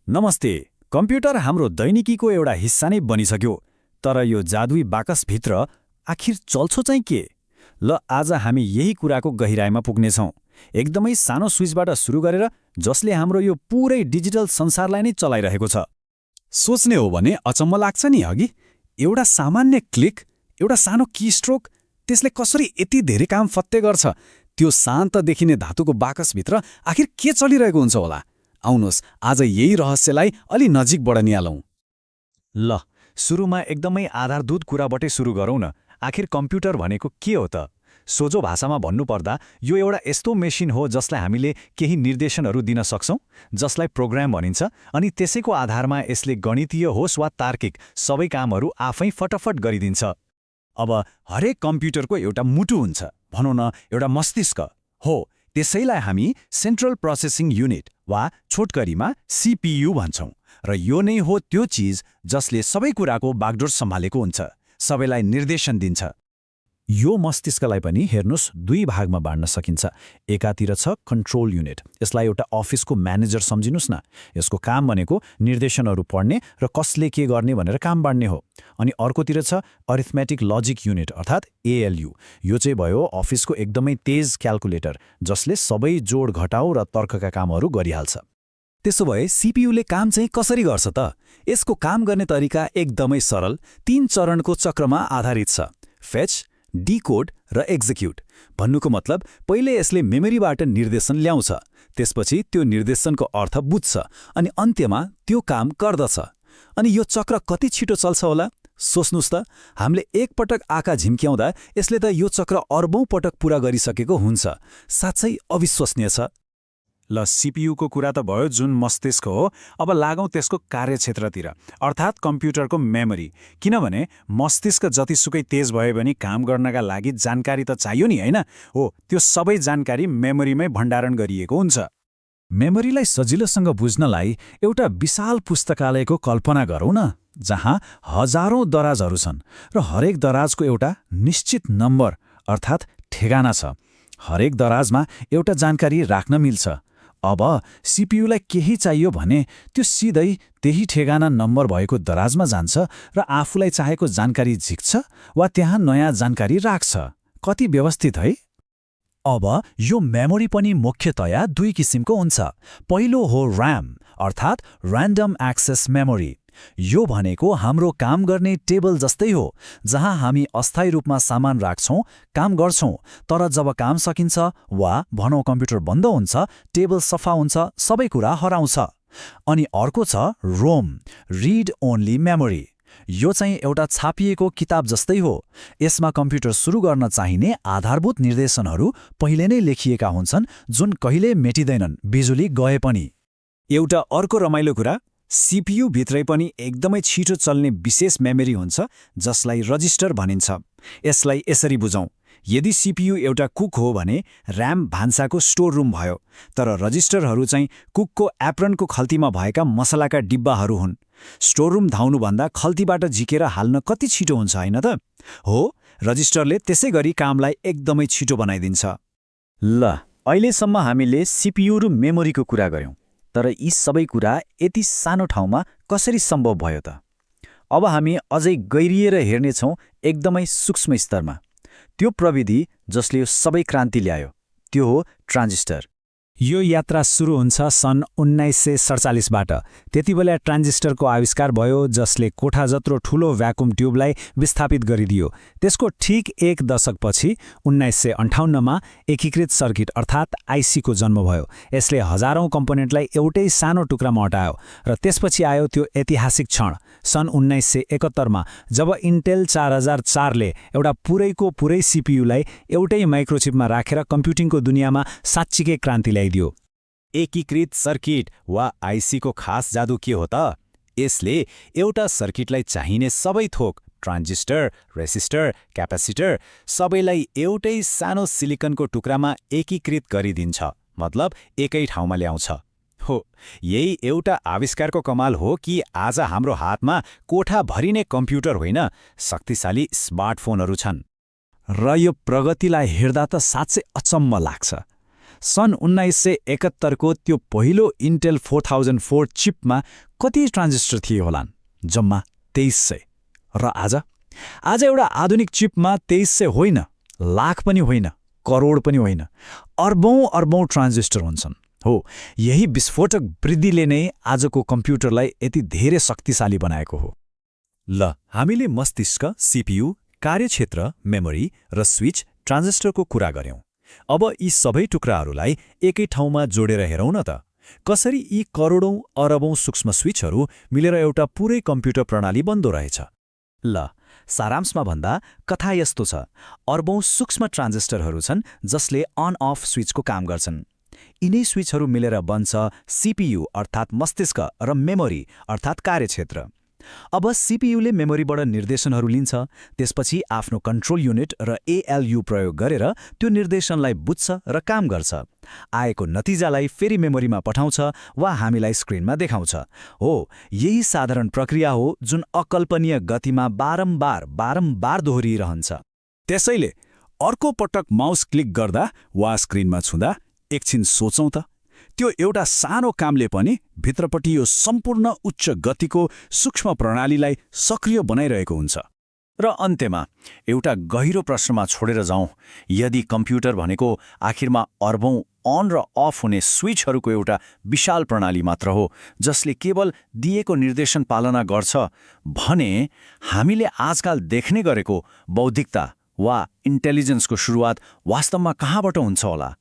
नमस्ते। कम्प्युटर हाम्रो दैनिकीको एउटा हिस्सा नै बनिसक्यो, तर यो जादुई बाकसभित्र आखिर चल्छ चाहिँ के? ल आज हामी यही कुराको गहिराइमा पुग्नेछौँ। एकदमै सानो स्विचबाट सुरु गरेर जसले हाम्रो यो पुरै डिजिटल संसारलाई नै चलाइरहेको छ। सोच्ने हो भने अचम्म लाग्छ नि हगि। एउटा सामान्य क्लिक, एउटा सानो कीस्ट्रोक, त्यसले कसरी यति धेरै काम फत्ते गर्छ। त्यो शान्त देखिने धातुको बाकसभित्र आखिर के चलिरहेको हुन्छ होला? आउनुहोस् आज यही रहस्यलाई अलि नजिकबाट निहालौँ। ल सुरुमा एकदमै आधारभूत कुराबाटै सुरु गरौँ न। आखिर कम्प्युटर भनेको के हो त? सोझो भाषामा भन्नुपर्दा यो एउटा यस्तो मेसिन हो जसलाई हामीले केही निर्देशनहरू दिन सक्छौँ, जसलाई प्रोग्राम भनिन्छ, अनि त्यसैको आधारमा यसले गणितीय होस् वा तार्किक सबै कामहरू आफै फटाफट गरिदिन्छ। अब हरेक कम्प्युटरको एउटा मुटु हुन्छ, भनौँ न एउटा मस्तिष्क हो। त्यसैलाई हामी सेन्ट्रल प्रोसेसिङ युनिट वा छोटकरीमा सीपीयू भन्छौँ। र यो नै हो त्यो चिज जसले सबै कुराको बागडोर सम्हालेको हुन्छ, सबैलाई निर्देशन दिन्छ। यो मस्तिष्कलाई पनि हेर्नुस् दुई भागमा बाँड्न सकिन्छ। एकातिर छ कन्ट्रोल युनिट, यसलाई एउटा अफिसको म्यानेजर सम्झिनुस् न। यसको काम भनेको निर्देशनहरू पढ्ने र कसले के गर्ने भनेर काम बाँड्ने हो। अनि अर्कोतिर छ अरिथमेटिक लजिक युनिट अर्थात् एएलयू। यो चाहिँ भयो अफिसको एकदमै तेज क्याल्कुलेटर, जसले सबै जोड घटाउ र तर्कका कामहरू गरिहाल्छ। त्यसो भए सीपीयूले काम चाहिँ कसरी गर्छ त? यसको काम गर्ने तरिका एकदमै सरल, 3 चरणको चक्रमा आधारित छ। फेच, डिकोड र एक्जिक्युट। भन्नुको मतलब पहिले यसले मेमोरीबाट निर्देशन ल्याउँछ, त्यसपछि त्यो निर्देशनको अर्थ बुझ्छ अनि अन्त्यमा त्यो काम गर्दछ। अनि यो चक्र कति छिटो चल्छ होला? सोच्नुस् त, हामीले एक पटक आँखा झिम्क्याउँदा यसले त यो चक्र अर्बौं पटक पूरा गरिसकेको हुन्छ। साँच्चै अविश्वसनीय छ। ल सीपीयूको कुरा त भयो जुन मस्तिष्क हो। अब लागौँ त्यसको कार्यक्षेत्रतिर, अर्थात् कम्प्युटरको मेमोरी। किनभने मस्तिष्क जतिसुकै तेज भए पनि काम गर्नका लागि जानकारी त चाहियो नि, होइन? हो, त्यो सबै जानकारी मेमोरीमै भण्डारण गरिएको हुन्छ। मेमोरीलाई सजिलोसँग बुझ्नलाई एउटा विशाल पुस्तकालयको कल्पना गरौँ न, जहाँ हजारौं दराजहरू छन् र हरेक दराजको एउटा निश्चित नम्बर अर्थात् ठेगाना छ। हरेक दराजमा एउटा जानकारी राख्न मिल्छ। अब सीपीयूलाई केही चाहियो भने त्यो सिधै त्यही ठेगाना नम्बर भएको दराजमा जान्छ र आफूलाई चाहेको जानकारी झिक्छ वा त्यहाँ नयाँ जानकारी राख्छ। कति व्यवस्थित है? अब यो मेमोरी पनि मुख्यतया दुई किसिमको हुन्छ। पहिलो हो र्याम अर्थात् र्यान्डम एक्सेस मेमोरी। यो भनेको हाम्रो काम गर्ने टेबल जस्तै हो, जहाँ हामी अस्थायी रूपमा सामान राख्छौँ, काम गर्छौँ, तर जब काम सकिन्छ वा भनौँ कम्प्युटर बन्द हुन्छ, टेबल सफा हुन्छ, सबै कुरा हराउँछ। अनि अर्को छ रोम, रिड ओन्ली मेमोरी। यो चाहिँ एउटा छापिएको किताब जस्तै हो। यसमा कम्प्युटर सुरु गर्न चाहिने आधारभूत निर्देशनहरू पहिले नै लेखिएका हुन्छन्, जुन कहिले मेटिँदैनन्, बिजुली गए पनि। एउटा अर्को रमाइलो कुरा, सीपीयू भित्रै पनि एकदमै छिटो चल्ने विशेष मेमोरी हुन्छ, जसलाई रजिस्टर भनिन्छ। यसलाई यसरी बुझौँ। यदि सीपीयू एउटा कुक हो भने र्याम भान्साको स्टोर रुम भयो, तर रजिस्टरहरू चाहिँ कुकको एप्रनको खल्तीमा भएका मसलाका डिब्बाहरू हुन्। स्टोर रुम धाउनुभन्दा खल्तीबाट झिकेर हाल्न कति छिटो हुन्छ, होइन त? हो, रजिस्टरले त्यसै गरी कामलाई एकदमै छिटो बनाइदिन्छ। ल अहिलेसम्म हामीले सीपीयू र मेमोरीको कुरा गर्यौं, तर यी सबै कुरा यति सानो ठाउँमा कसरी सम्भव भयो त? अब हामी अझै गहिरिएर हेर्नेछौँ एकदमै सूक्ष्म स्तरमा। त्यो प्रविधि जसले यो सबै क्रान्ति ल्यायो, त्यो हो ट्रान्जिस्टर। यो यात्रा सुरु हुन्छ सन् 1947बाट। त्यतिबेला ट्रान्जिस्टरको आविष्कार भयो, जसले कोठा जत्रो ठूलो भ्याकुम ट्युबलाई विस्थापित गरिदियो। त्यसको ठीक एक दशकपछि 1958मा एकीकृत सर्किट अर्थात् आइसीको जन्म भयो। यसले हजारौं कम्पोनेन्टलाई एउटै सानो टुक्रामा हटायो र त्यसपछि आयो त्यो ऐतिहासिक क्षण सन् 1971मा, जब इन्टेल 4004ले एउटा पुरैको पुरै सीपीयूलाई एउटै माइक्रोचिपमा राखेर कम्प्युटिङको दुनियाँमा साँच्चीकै क्रान्ति ल्याइदियो। एकीकृत सर्किट वा आइसीको खास जादु के हो त? यसले एउटा सर्किटलाई चाहिने सबै थोक ट्रान्जिस्टर, रेसिस्टर, क्यापेसिटर सबैलाई एउटै सानो सिलिकनको टुक्रामा एकीकृत गरिदिन्छ, मतलब एकै ठाउँमा ल्याउँछ। हो, यही एउटा आविष्कारको कमाल हो कि आज हाम्रो हातमा कोठाभरि नै कम्प्युटर होइन, शक्तिशाली स्मार्टफोनहरू छन्। र यो प्रगतिलाई हेर्दा त साँच्चै अचम्म लाग्छ। सन् 1971को त्यो पहिलो इन्टेल 4004 चिपमा कति ट्रान्जिस्टर थिए होलान्? जम्मा 2300। र आज एउटा आधुनिक चिपमा 2300 होइन, लाख पनि होइन, करोड पनि होइन, अर्बौं ट्रान्जिस्टर हुन्छन्। हो, यही विस्फोटक वृद्धिले नै आजको कम्प्युटरलाई यति धेरै शक्तिशाली बनाएको हो। ल, हामीले मस्तिष्क, सीपीयू, कार्यक्षेत्र, मेमोरी र स्विच, ट्रान्जिस्टरको कुरा गर्यौं। अब यी सबै टुक्राहरूलाई एकै ठाउँमा जोडेर हेरौँ न त। कसरी यी करोडौं अरबौं सूक्ष्म स्विचहरू मिलेर एउटा पुरै कम्प्युटर प्रणाली बन्दो रहेछ। ल, सारांशमा भन्दा कथा यस्तो छ। अर्बौं सूक्ष्म ट्रान्जिस्टरहरू छन् जसले अन अफ स्विचको काम गर्छन्। यिनै स्विचहरू मिलेर बन्छ सीपीयू अर्थात् मस्तिष्क र मेमोरी अर्थात् कार्यक्षेत्र। अब सीपीयूले मेमोरीबाट निर्देशनहरू लिन्छ, त्यसपछि आफ्नो कन्ट्रोल युनिट र एएलयू प्रयोग गरेर त्यो निर्देशनलाई बुझ्छ र काम गर्छ। आएको नतिजालाई फेरि मेमोरीमा पठाउँछ वा हामीलाई स्क्रिनमा देखाउँछ। हो, यही साधारण प्रक्रिया हो जुन अकल्पनीय गतिमा बारम्बार दोहोरिरहन्छ। त्यसैले अर्को पटक माउस क्लिक गर्दा वा स्क्रिनमा छुँदा एकछिन सोचौँ त, त्यो एउटा सानो कामले पनि भित्रपट्टि यो सम्पूर्ण उच्च गतिको सूक्ष्म प्रणालीलाई सक्रिय बनाइरहेको हुन्छ। र अन्त्यमा एउटा गहिरो प्रश्नमा छोडेर जाउँ, यदि कम्प्युटर भनेको आखिरमा अर्बौं अन र अफ हुने स्विचहरूको एउटा विशाल प्रणाली मात्र हो जसले केवल दिएको निर्देशन पालना गर्छ भने हामीले आजकाल देख्ने गरेको बौद्धिकता वा इन्टेलिजेन्सको सुरुवात वास्तवमा कहाँबाट हुन्छ होला?